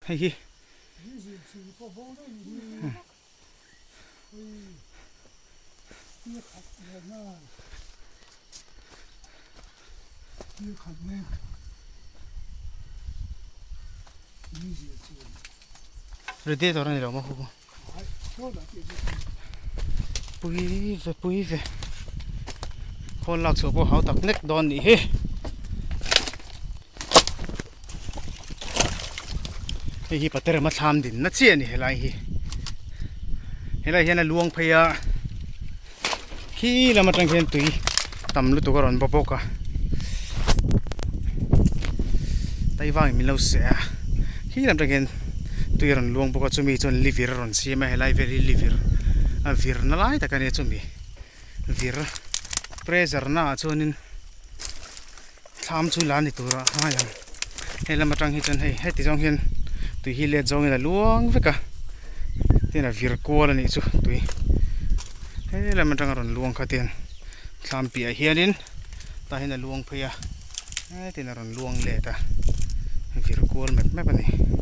Hei hi. Radiator a ni lo maw khu pui ve pui ve khawl lak chhuah pawh hau tak nek dawn nih hi. Hei hi Paterama thlam dinna chiah a ni helai hi helai hian a luang phei a khi lam atang khian tui tam lutuk a rawn ba bawk a taivangin min lo seh a khi lam atang khian tui a rawn luang bawk a chumi chuan livir a rawn siam a helai vel hi livir a vir na lai tak a nia chumi vir pressure na ah chuanin. Thlam chu la ni tur ah ngai ang hei lam atang hi chuan hei heti zawng hian tui hi let zawngin a luang vek a tin a vir kual a nih chu tui he lam atanga rawn luang kha tian thlam piah hianin tah hian a luang phei a hetin a rawn luang let a vir kual mep mep a ni.